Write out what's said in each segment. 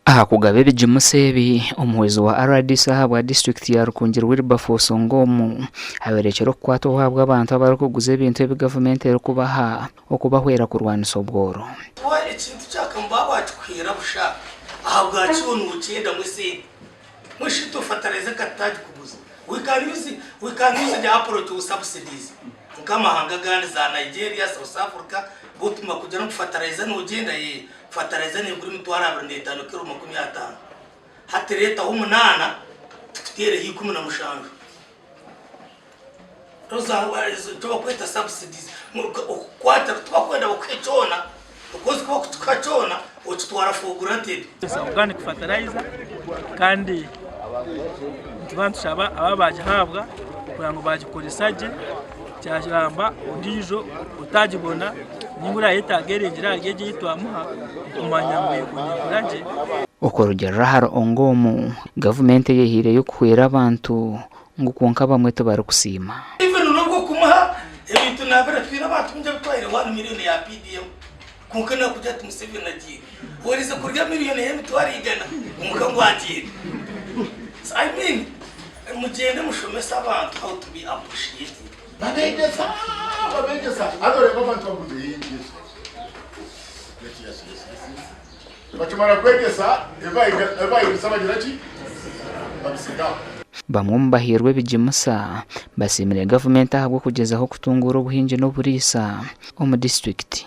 Aha kugaba ebigimusa ebi, omuhwezi wa rdc ahabwa disiturikiti ya Rukungiri Wilberforce Ongom ayorekire okukwatwaho ahabw'abantu abarikuguza ebintu ebi gavumenti erikubaha okubahwera kurwanisa obworo. Kuba ekintu kyakaba baakikuheera busha, ahabwaki iwe nookyendamu esente? Mbwenu shi itwe fataraiza ka tutagikuguza? We can use, we can use the approach of subsidies nk'amahanga agandi za Nigeria, South Africa, bo tibakugira ngu fataraiza noogyenda yee, fataraiza neegura emitwaro 25 kiro 50. Hati reetaho omunaana tukuteereho 17. Eki barikweta subsidies okukwata tibakwenda bakuhe kyona because ku barikukikuha kyona okitwara for granted. Organic fertilizer kandi nituba nitushaba aba bagihabwa kugira ngu bagikoresa gye kyayamba ondiijo otagibona ninga orayetaaga erengire ahari egi ei twamuha kumanya ngu yego nekora gye. Okurugiirira ahari Ongom, gavumenti eyehaireyo kuhwera abantu ngu kwonka abamwe tibarikusiima. Even n'obwo kumuha ebintu nabire twine abantu baingi abutwaire one million ya PDM kwonka nakugira ati Museveni agiire orize kurya million y'emitwaro igana kwonka ngu agiire so I mean mugyende mushomese abantu how to be appreciative. Babeegyesa babeegyesa haza oreeba abantu baguza yes yes yes yes yes yes Bakimara kwegyesa ebi baayegyesa bagira ki? Babisiga aho. Bamwe omu bahairwe ebigimusa basiimire gavumenti ahabw'okugyezaho kutunguura obuhingi n'oburiisa omu disiturikiti.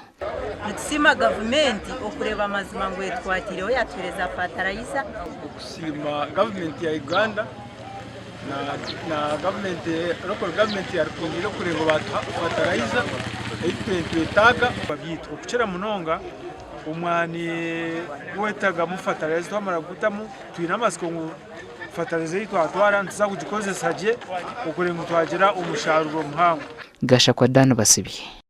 Nitusiima gavumenti okureeba amazima ngu etwatiireho yatuheereza fatarayiza. Okusiima gavumenti ya Uganda na gavumenti local gavumenti ya Rukungiri okureeba ngu batuha fatarayiza ei turi nitwetaaga. Okukira munonga Omwani gwetagamu fataraiza twamara kugutamu twine amatsiko ngu fataraiza ei twatwara nituza kugikozesa gye okureba ngu twagira omusharuro muhango. Gashakwa Dan Basibye.